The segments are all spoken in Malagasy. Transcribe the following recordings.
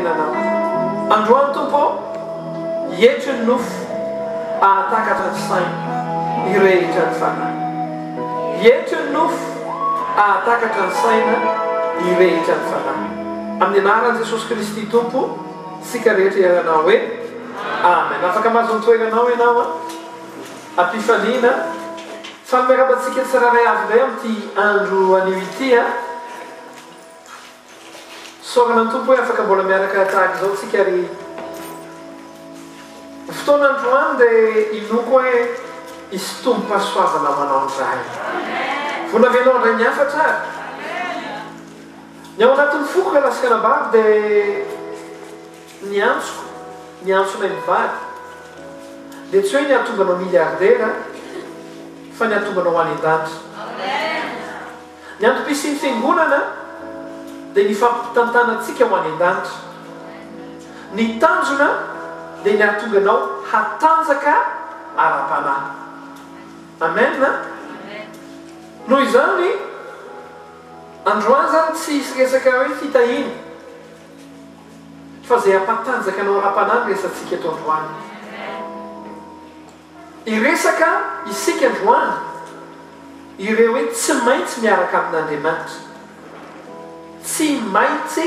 tenanao. Androany Tompo ô, hietry ny nofo, hahatakatra ny saina, hirehitra ny fanahy. Hietry ny nofo, hahatakatra ny saina, hirehitra ny fanahy. Amin'ny anaran'i Jesosy Kristy Tompo, isika rehetra hiaranao hoe, Amen. Afaka mahazo ny toeranao ianao an. Am-pifaliana. Faly miarahaba antsika tsirairay avy indray amin'ity andro anio ity an. Isaorana ny Tompo hoe afaka mbola miaraka tahaka izao tsika ary ny fotoana androany dia inoako hoe hisy tombom-pahasoavana ho anao indray. Vonona ve ianao handray ny hafatra ary? Ny ao anatin'ny foko rahalahy sy ranabavy dia ny antsoko, ny antsonay mivady dia tsy hoe ny hahatonga anao milliardaire fa ny hahatonga anao ho any an-danitra. Ny antom-pisian'ny Fiangonana dia ny hifampitantanantsika ho any an-danitra. Ny tanjona dia ny hahatonga anao hatanjaka ara-panahy. Amen! Noho izany, androany izany tsy hisy resaka hoe fitahiana, fa izay hampatanjaka anao ara-panahy no resatsika eto androany. Hiresaka isika androany ireo hoe tsy maintsy miaraka amin'Andriamanitra. Tsy maintsy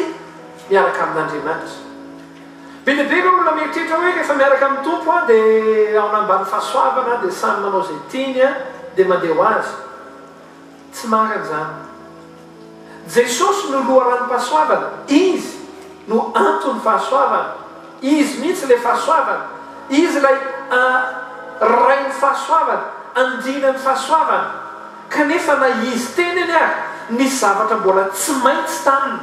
miaraka amin'Andriamanitra. Be dia be ireo olona mieritreritra hoe rehefa miaraka amin'ny Tompo aho dia ao ambany fahasoavana dia samy manao izay tiany dia mandeha ho azy. Tsy marina izany. Jesosy no loharanom-pahasoavana, Izy no anton'ny fahasoavana, Izy mihitsy ilay fahasoavana, Izy ilay Rain'ny fahasoavana, Andrianan'ny fahasoavana. Kanefa na Izy tenany ary nisy zavatra mbola tsy maintsy taminy.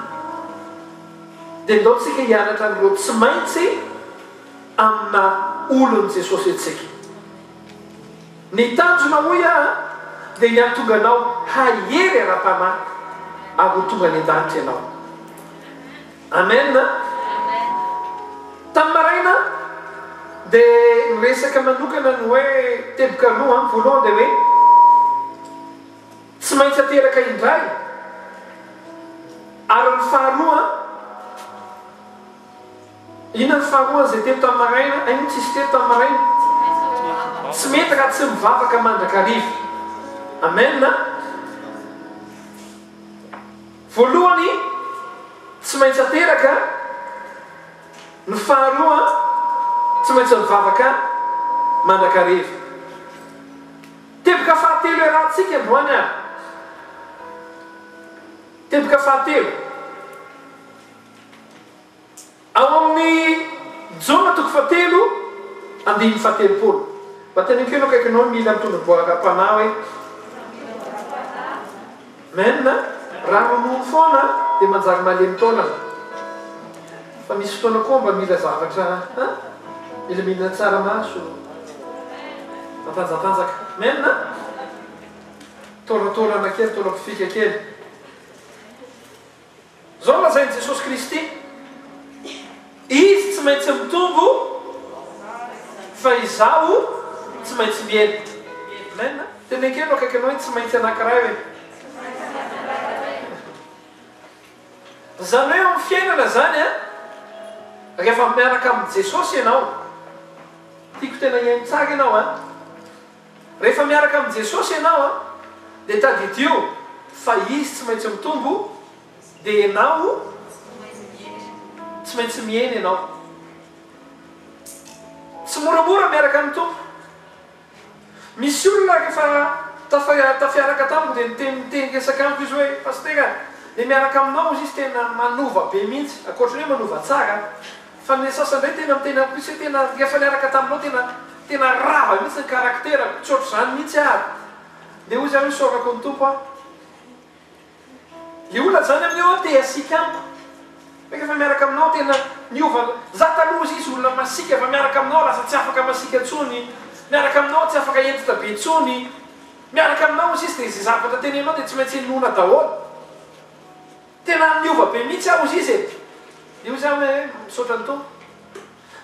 Dia ndao tsika hianatra an'ireo tsy maintsy amina olon'i Jesosy antsika. Ny tanjona hoy aho dia ny hahatonga anao hahery ara-panahy ary ho tonga any an-danitra ianao. Amen. Tamin'ny maraina dia niresaka manokana ny hoe teboka aloha, voalohany dia hoe tsy maintsy ateraka indray ary ny faharoa Inona ny faharoa an'izay teto tamin'ny maraina? Hay moa tsisy teto tamin'ny maraina. Tsy mety raha tsy mivavaka mandrakariva. Amen. Voalohany, tsy maintsy ateraka. Ny faharoa, tsy maintsy mivavaka mandrakariva. Teboka fahatelo iarahantsika androany ary. Teboka fahatelo. Ao amin'ny Jaona toko fahatelo andininy fahatelopolo. Mba teneniko eo akaikinao hoe mila mitondra voaram-panahy hoe. Amen. Raha ronono foana dia manjary malemy taolana. Fa misy fotoana koa mba mila zavatra hein? Mila mihinana tsaramaso. Matanjatanjaka. Amen. Taolataolana kely, taolam-pifika kely. Izao no lazain'i Jesosy Kristy, Izy tsy maintsy mitombo, fa izaho tsy maintsy mihena. Amen. Teneno kely eo akaikinao hoe tsy maintsy anankiray hoe. Izany hoe eo amin'ny fiainana izany an, rehefa miaraka amin'i Jesosy ianao, tiako tena hihaino tsara ianao an, Rehefa miaraka amin'i Jesosy ianao an, dia tadidio fa Izy tsy maintsy mitombo, dia ianao tsy maintsy mihena ianao. Tsy moramora miaraka amin'ny Tompo. Misy olona rehefa tafa tafiaraka tamiko dia niteny niteny resaka amiko izy hoe, Pasitera, le miaraka aminao hozy izy tena manova be mihitsy, ankoatry ny hoe manova tsara, Fa ny sasany indray tena miteny amiko mihitsy hoe tena rehefa niaraka taminao tena tena rava mihitsy ny caractère-ko, tsy ohatr'izany mihitsy aho. Dia hoy za hoe isaorako ny Tompo aho. Le olona zany amin'io aho te hasiaka amiko. Hoe rehefa miaraka aminao tena niova, za taloha hozy izy olona masiaka fa miaraka aminao lasa tsy afaka masiaka intsony, miaraka aminao tsy afaka hentitra be intsony, miaraka aminao hozy izy dia izay zavatra teneninao dia tsy maintsy henoina daholo. Tena niova be mihitsy aho ozy izy e! Dia hoy za hoe misaotra ny Tompo.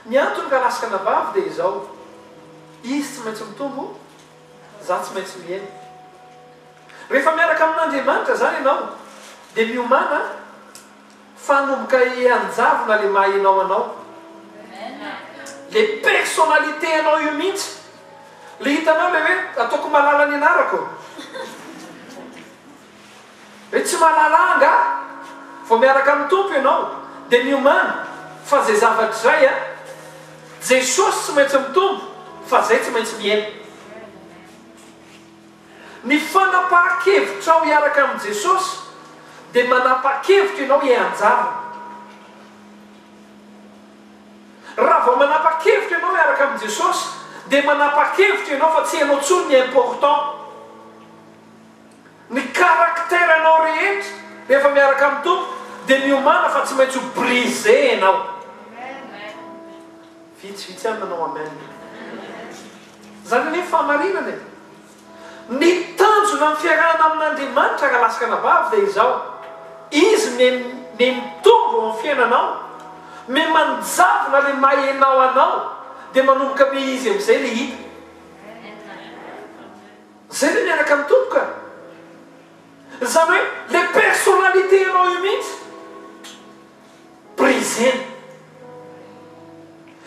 Ny antony ka lasa anabavy dia izao, izy tsy maintsy mitombo, za tsy maintsy mihena. Rehefa miaraka amin'Andriamanitra zany ianao dia miomàna. Fa hanomboka hianjavona le maha enao anao. Le personnalité anao io mihitsy. Le hitanao le hoe ataoko malala ny anarako. Hoe tsy mahalala ahy angaha? Vao miaraka amin'ny Tompo ianao dia miomàna fa izay zavatra izay a! Jesosy tsy maintsy mitombo fa izay tsy maintsy mihena. Ny fanapahan-kevitrao hiaraka amin'i Jesosy dia manapa-kevitra ianao hianjavona. Raha vao manapa-kevitra ianao hiaraka amin'i Jesosy dia manapa-kevitra ianao fa tsy ianao intsony ny important. Ny caractère anao rehetra rehefa miaraka amin'ny Tompo dia miomàna fa tsy maintsy ho brisé ianao. Vitsivitsy ihany nanao amen. Izany anie fahamarinana e. Ny tanjona amin'ny fiarahana amin'Andriamanitra rahalahy sy ranabavy dia izao, Izy me me mitombo ao amin'ny fiainanao, me manjavona le maha enao anao dia manomboka me izy amin'izay le hita. Zay le miaraka amin'ny Tompo ka! Zany hoe le personnalité anao io mihitsy brisena.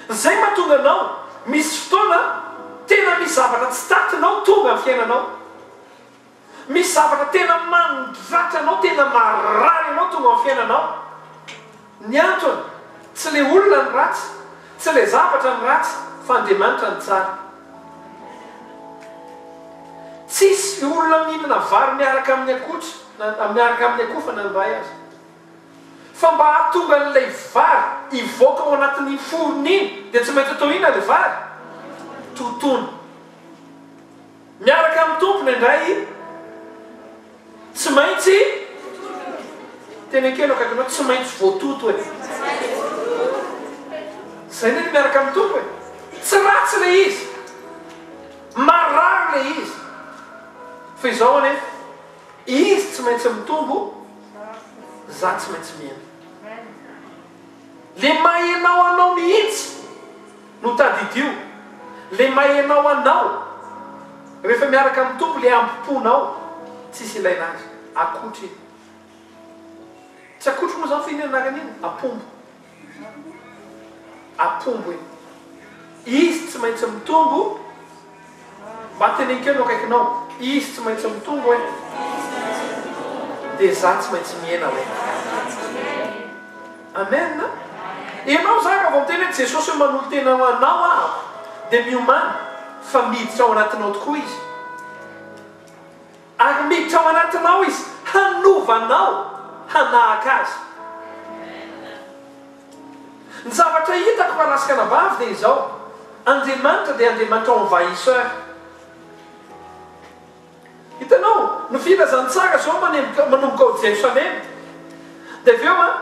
Zay mahatonga anao misy fotoana tena misy zavatra tsy tatinao tonga amin'ny fiainanao. Misy zavatra tena mandratra anao, tena marary anao tonga ao amin'ny fiainanao. Ny antony, tsy le olona no ratsy, tsy le zavatra no ratsy fa Andriamanitra no tsara. Tsisy olona mihinana vary miaraka amin'ny akotry na miaraka amin'ny akoho fa na ny ray aza. Fa mba hahatonga an'ilay vary hivoaka ao anatin'iny forona iny dia tsy maintsy atao inona ilay vary? Totoina. Miaraka amin'ny Tompo indraindray tsy maintsy Teny kely eo akaikinao tsy maintsy voatoto e. Zay anie ny miaraka amin'ny Tompo e. Tsy ratsy ilay izy. Marary ilay izy. Fa izao anefa, izy tsy maintsy mitombo, za tsy maintsy mihena. Le maha enao anao mihitsy no tadidio, le maha enao anao rehefa miaraka amin'ny Tompo le amboponao tsisy ilaina azy, akotry iny. Tsy akotry moa zany fa inona anarany iny? Apombo. Apombo iny. Izy tsy maintsy mitombo. Mba teneno kely eo akaikinao, izy tsy maintsy mitombo e! Dia za tsy maintsy mihena hoe. Amen! Ianao zany raha vao miteny hoe Jesosy ô manolo-tena ho anao aho dia miomàna fa miditra ao anatinao tokoa izy. Ary miditra ao anatinao izy hanova anao hanahaka azy. Ny zavatra hitako rahalahy sy ranabavy dia izao, Andriamanitra dia Andriamanitra envahisseur. Hitanao, ny filazantsara izao manemboka manomboka ao Jerosalema, dia avy eo an,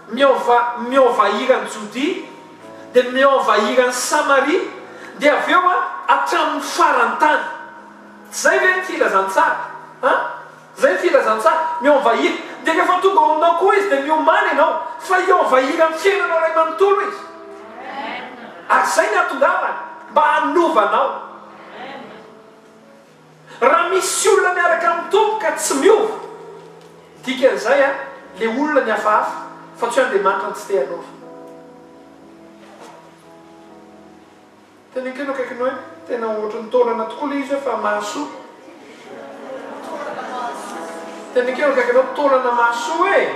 mi-enva mi-envahir an'i Jodia, dia mi-envahir an'i Samaria, dia avy eo an, hatramin'ny faran'ny tany. Tsy izay ve ny filazantsara? An? Izay ny filazantsara, mi-envahir. Dia rehefa tonga ao aminao koa izy dia miomàna ianao fa hi-envahir ny fiainanao iray manontolo izy. Ary izay ny hahatongavany, mba hanova anao. Raha misy olona miaraka amin'ny Tompo ka tsy miova, dikan'izay an, ilay olona ny hafahafa, fa tsy hoe Andriamanitra no tsy te hanova. Tena ekena akaikinao hoe tena ohatry ny taolana tokoa ilay izy hoe fa mahasoa. Tena ekena akaikinao taolana mahasoa e!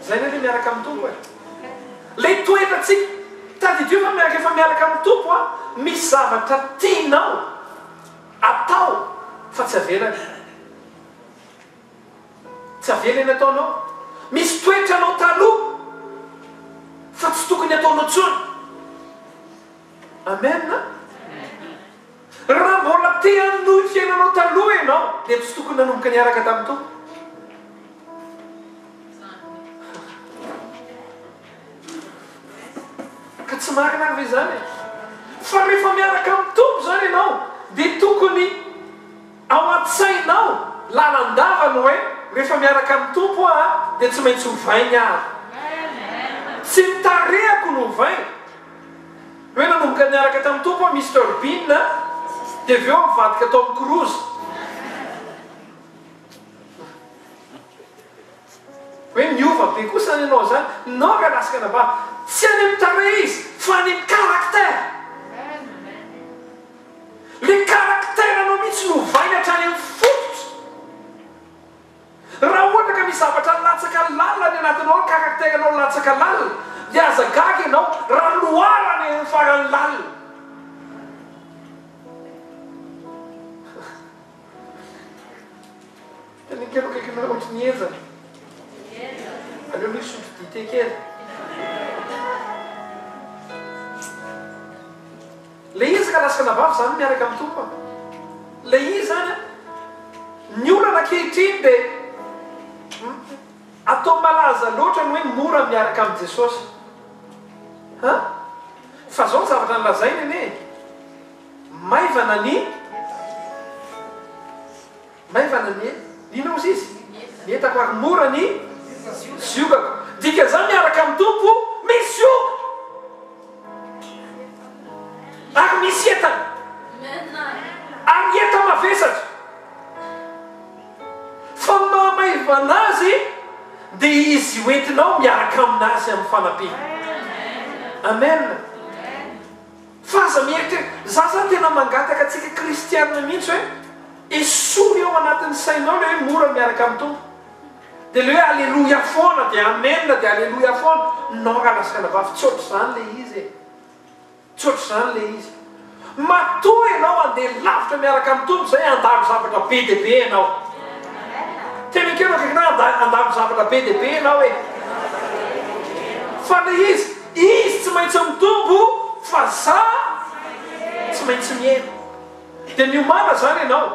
Zay anie le miaraka amin'ny Tompo e! Le toetrantsika, tadidio fa rehefa miaraka amin'ny Tompo a, misy zavatra tianao atao fa tsy avelany. Tsy avela iny ataonao. Misy toetranao taloha fa tsy tokony ataonao intsony. Amen. Raha mbola te hanohy ny fiainanao taloha ianao dia tsy tokony nanomboka niaraka tamin'ny Tompo. Ka tsy marina ary ve izany e? Fa rehefa miaraka amin'ny Tompo izany ianao dia tokony Ao an-tsainao lalandava ny hoe rehefa miaraka amin'ny Tompo aho dia tsy maintsy ovainy aho. Tsy ny tarehako no ovainy. Ny hoe nanomboka niaraka tamin'ny Tompo aho Mister Bean dia avy eo nivadika Tom Cruise. Hoe niova. niova be kosa zany ianao zany. Non rahalahy sy ranabavy, tsy any amin'ny tarehy izy fa any amin'ny caractère. Le caractère anao mihitsy no ovainy hatrany amin'ny fototra. Raha ohatra ka misy zavatra latsaka lalina any anatinao ao, caractère anao latsaka lalina, dia aza gaga ianao raha loarana any amin'ny farany lalina. Teneno kely akaikinao hoe ohatry ny henjana. Aleo aloha hisotro dite kely. Le izy ka lasa anabavy zany miaraka amin'ny Tompo a. Le izy zany a, ny olana ankehitriny dia atao malaza loatra ny hoe mora miaraka amin'i Jesosy. Ha? Fa zao ny zavatra nolazainy anie e. Maivana ny Maivana ny inona ozy izy? Ny entako ary mora ny ziogako. Dikan'izany miaraka amin'ny Tompo misy zioga. Ary misy entana. Ary enta-mavesatra. Fa ny mahamaivana azy dia izy hoentinao miaraka aminazy amin'ny fanampiana. Amen. Fa aza mieritreritra, za zany tena mangataka antsika kristianina mihitsy hoe esory ao anatin'ny sainao ilay hoe mora miaraka amin'ny Tompo. Dia ilay hoe aleloia foana dia amen dia aleloia foana. Non rahalahy sy ranabavy, tsy ohatr'izany ilay izy e. Tsy ohatr'izany ilay izy. Matoa ianao handeha lavitra miaraka amin'ny Tompo izay handalo zavatra be dia be ianao. Tena ekeo akaikinao handalo zavatra be dia be ianao e. Fa ilay izy, Izy tsy maintsy mitombo fa za tsy maintsy mihena. Dia miomàna zany ianao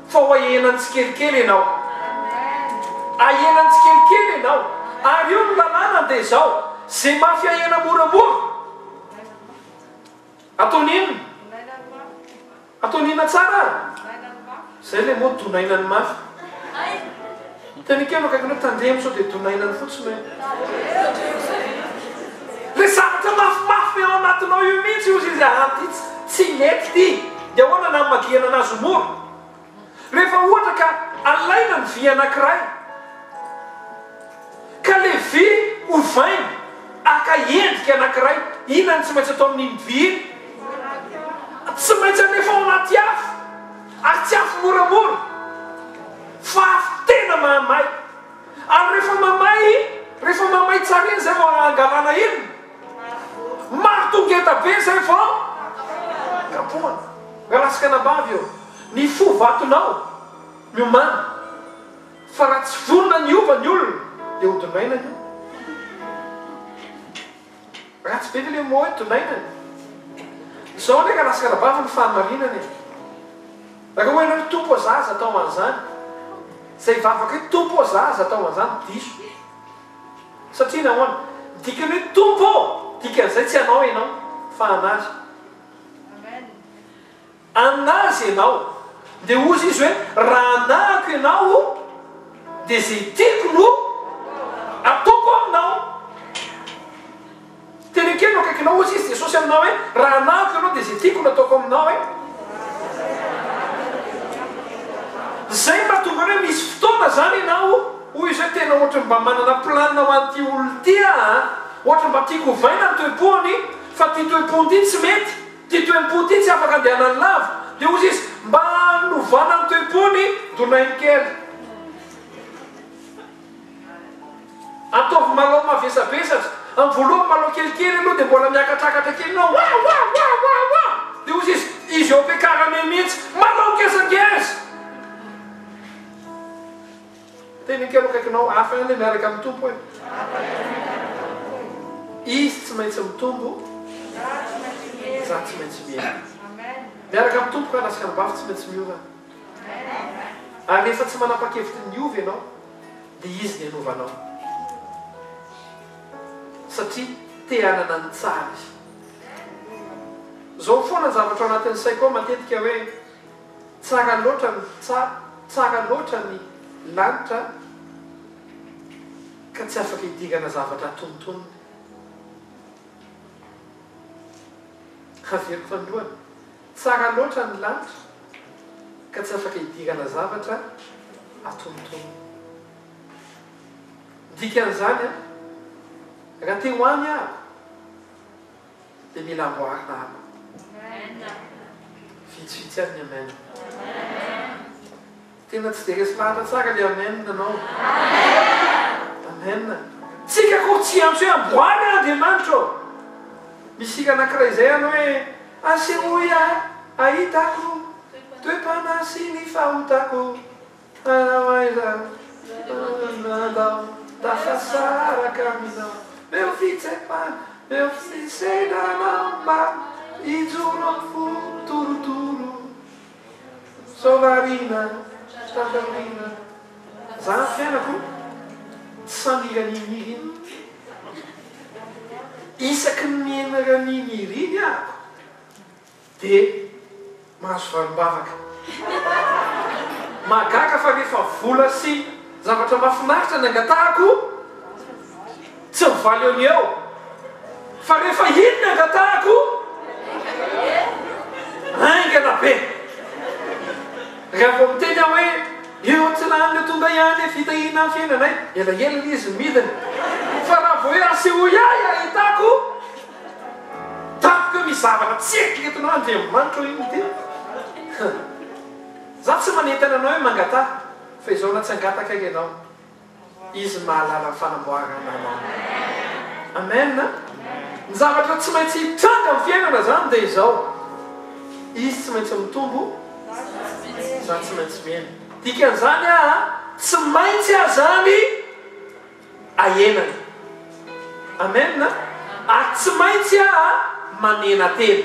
fa ho ahenany tsikelikely ianao. Ahenany tsikelikely ianao. Ary io ny lalàna dia izao, ze mafy ahena moramora, ataony inona? Ataony inona tsara ary? Zay le mot donainany mafy. Tena ekeo akaikinao tandremo sao dia donainany fotsiny hoe. Le zavatra mafimafy ao anatinao io mihitsy ozy izy aah ty tsy mety ty dia ahoana na hamadiana anazy ho mora? Rehefa ohatra ka alaina ny vy anankiray ka le vy ovaina haka endrika anankiray, inona no tsy maintsy atao amin'iny vy iny? Tsy maintsy alefa ao anaty afo, ary tsy afo moramora fa afo tena mahamay. Ary rehefa mamay, rehefa mamay tsara iny zay vao angalana inona? Marteau ngeda be zay vao kapohana. Ralasy anabavy ô, ny fo vatonao miomàna fa raha tsy vonona ny hiova ny olona dia ho donainany io. Ratsy be ve le mot hoe donainany? Zao anie ralasy anabavy ny fahamarinana e. Raha hoy ianao hoe Tompo ô za aza atao an'izany, zay vavaka hoe Tompo ô za aza atao an'izany diso. Satria nahoana? Ny dikan'ny hoe Tompo ô, dikan'izay tsy anao ianao fa an'Azy. An'Azy ianao. Dia hozy Izy hoe, raha anahako ianao, dia izay tiako no ataoko aminao. Teny kely no akaikinao, hozy Izy Jesosy aminao hoe, raha anahako ianao dia izay tiako no ataoko aminao e. Izay mahatonga ny hoe misy fotoana izany ianao, hoy Izy hoe tena ohatry ny mba manana planina ho an'ity olona ity aho an, ohatry ny mba tiako hovaina ny toe-pony, fa ity toe-pony ity tsy mety, ity toe-po ity tsy afaka andehanany lava, dia hozy Izy, mba hanovana ny toe-pony, donainy kely. Ataovy malao mavesabesatra. Amin'ny voalohany malao kelikely aloha dia mbola miakatrakatra kely ianao, wa wa wa wa wa! Dia hozy izy, izy eo am-piakarana eo mihitsy, malao ngezangeza! Teneno kely eo akaikinao, hafa ihany ilay miaraka amin'ny Tompo e! Izy tsy maintsy mitombo, izaho tsy maintsy mihena. Miaraka amin'ny Tompo ka lahy sy anabavy tsy maintsy miova. Ary rehefa tsy manapa-kevitry ny hiova ianao, dia Izy ny hanova anao. Satria te hanana ny tsara Izy. Izao foana ny zavatra ao anatin'ny saiko ao matetika hoe, tsara loatra ny tsara loatra ny lanitra ka tsy afaka hidirana zavatra atonontonony. Averiko fanindroany, tsara loatra ny lanitra ka tsy afaka hidirana zavatra atonontonony. Ny dikan'izany an, raha te ho any aho dia mila amboarina aho. Vitsivitsy ihany ny amen. Tena tsy dia resy lahatra tsara ilay amen anao. Amen. Tsika akory tsy hiantso hoe amboary aho Andriamanitra ô. Misy hira anankiray izay any hoe asehoy ahy ahitako toe-panahy sy ny fahotako hanao aiza nandao tafasaraka aminao meo fitsepana meo fisedrana mba hijoro amin'ny fo torotoro. Sao variana tafaorina za ny fiainako tsy samy hiran'iniriny isaky ny miheno ran'iniriny ahako de mahazo valimbavaka mahagaga fa rehefa vola sy zavatra mahafinaritra ny angatahako Tsy mivaly eo ny eo. Fa rehefa iny ny angatahako, haingana be. Raha vao miteny aho hoe eo an-tsilany eo tonga ihany e, fitahiana ny fiainanay, elaela ilay izy midina. Fa raha vao hoe asehoy ahy ahitako, tampoka eo misy zavatra tsy eritreretinao, Andriamanitra ô inona ity? Za tsy manentana anao hoe mangataha, fa izao na tsy hangataka ary ianao. Izy mahalala ny fanamboarana anao. Amen. Ny zavatra tsy maintsy hitranga amin'ny fiainana izany dia izao, Izy tsy maintsy mitombo, za tsy maintsy mihena. Dikan'izany aho tsy maintsy aho izany ahenana. Amen. Ary tsy maintsy aho manena tena.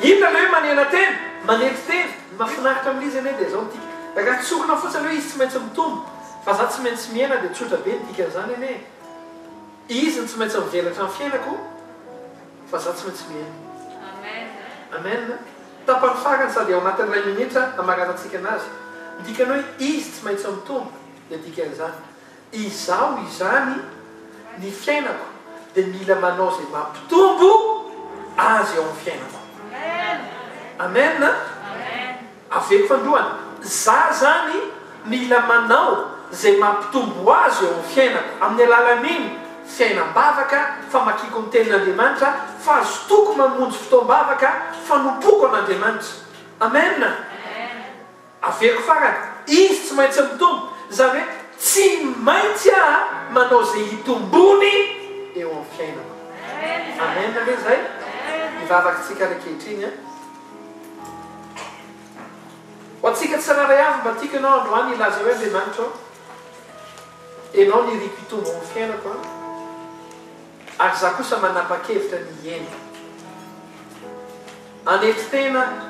Inona ilay hoe manena tena? Manetry tena. Ny mahafinaritra amin'izy anie dia izao ny dika. Raha tsorina fotsiny hoe izy tsy maintsy mitombo fa za tsy maintsy mihena dia tsotra be ny dikan'izany anie e. Izy no tsy maintsy mivelatra ny fiainako fa za tsy maintsy mihena. Amen. Tapany farany sady ao anatin'ny iray minitra hamaranantsika anazy. Ny dikany hoe izy tsy maintsy mitombo dia dikan'izany. Izaho izany, ny fiainako dia mila manao izay mampitombo azy eo amin'ny fiainako. Amen. Averiko fandroana, za zany mila manao izay mampitombo azy eo amin'ny fiainako, amin'ny alalan'iny fiainam-bavaka, famakiako ny tenin'Andriamanitra, fahazotoako mamonjy fotoam-bavaka, fanompoako an'Andriamanitra. Amen. Averiko farany, izy tsy maintsy mitombo, izany hoe tsy maintsy aho manao izay hitombony eo amin'ny fiainako. Amen ve izay? Hivavaka isika ary ankehitriny an. Ho antsika tsirairay avy mba tiako ianao androany hilaza hoe Andriamanitra ô, Ianao no iriko hitombo ao amin'ny fiainako an, ary izaho kosa manapa-kevitra ny hihena. Hanetry tena aho.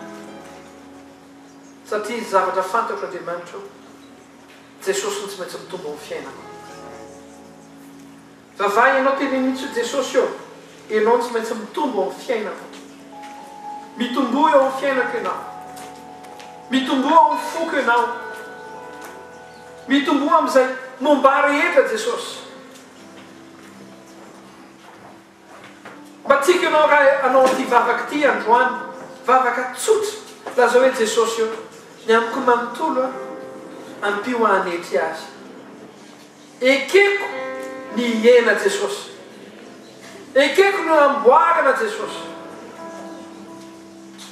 Satria zavatra fantatro Andriamanitra o, Jesosy no tsy maintsy mitombo amin'ny fiainako. Vavaha ianao teneno mihitsy hoe Jesosy o, Ianao no tsy maintsy mitombo amin'ny fiainako. Mitomboa eo amin'ny fiainako Ianao. Mitomboa ao amin'ny foko Ianao. Mitomboa amin'izay momba ahy rehetra Jesosy. Mba tiako ianao raha hanao an'ity vavaka ity androany, vavaka tsotra, lazao hoe Jesosy ô, ny amiko manontolo an, ampio aho hanetry azy. Ekeko ny hihena Jesosy. Ekeko ny hamboarana Jesosy.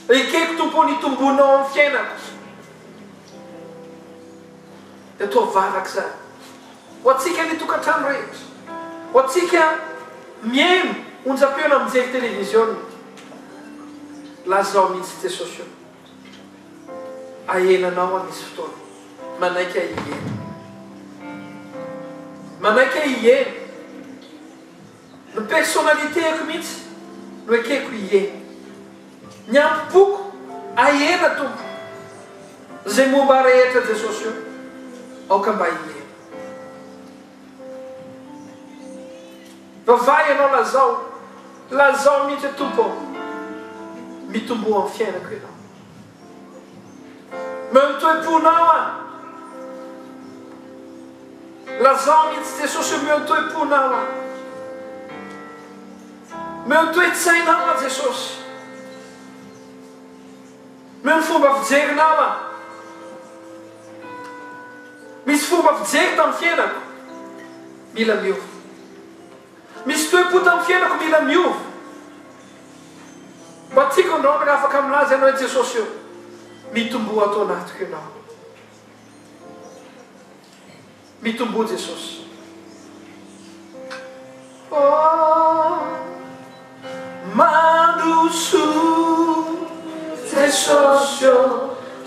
Ekeko Tompo ô ny hitombonao amin'ny fiainako. Dia toa vavaka izany. Ho antsika ny tokantrano rehetra. Ho antsika mihaino onjam-peo na mijery televiziona. Lazao mihitsy Jesosy o. Ahenanao aho misy fotoana. Manaiky ahy hihena. Manaiky ahy hihena. Ny personnalité-ko mihitsy no ekeko hihena. Ny ampoko ahena Tompo. Izay momba ahy rehetra Jesosy o, aoka mba hihena. Vavaha ianao lazao, lazao mihitsy hoe Tompo ô, mitomboa amin'ny fiainako ianao. Omeo ny toe-ponao aho. Lazao mihitsy Jesosy omeo ny toe-ponao aho. Omeo ny toe-tsainao aho Jesosy. Omeo ny fomba fijerinao aho. Misy fomba fijery tamin'ny fiainako. Mila miova. Misy toe-po tamin'ny fiainako mila miova. Mba tiako androany raha afaka milaza ianao hoe Jesosy ô, mitomboa ato anatiko ianao. Mitomboa Jesosy. Oh, mandrosoa Jesosy ô,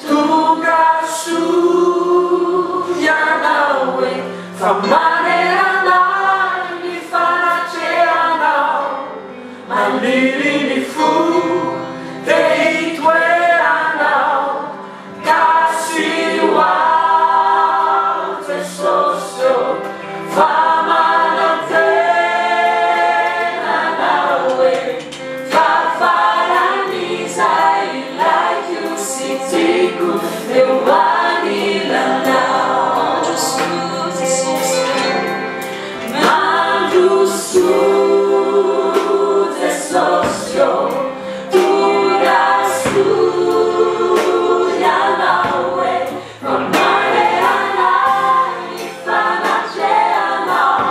tonga soa Ianao e, fa manerana ahy ny fanatrehanao, maniry ny fo te hitoeranao. Kasio aho Jesosy ô fa manantena Anao e Fa faran'izay ilaiko sy tiako eo anilanao Mandrosoa Jesosy ô Mandrosoa Jesosy ô Tonga soa ianao e, fa manerana ny fanatrehanao,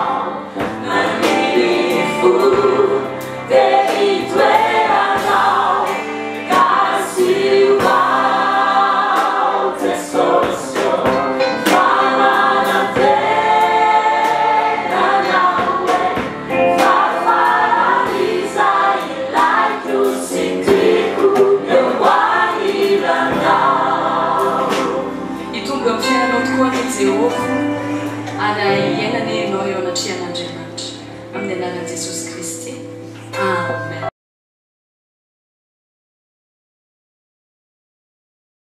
maniry ny fo te hitoeranao, kasio aho Jesosy ô, fa manantena anao e. Fa faran'izay ilaiko sy tiako eo anilanao. Hitombo eo amin'ny fiainanao tokoa anie Jehovah, ary hiaina anie ianao eo anatrehan'Andriamanitra. Amin'ny anaran'i Jesosy Kristy. Amen.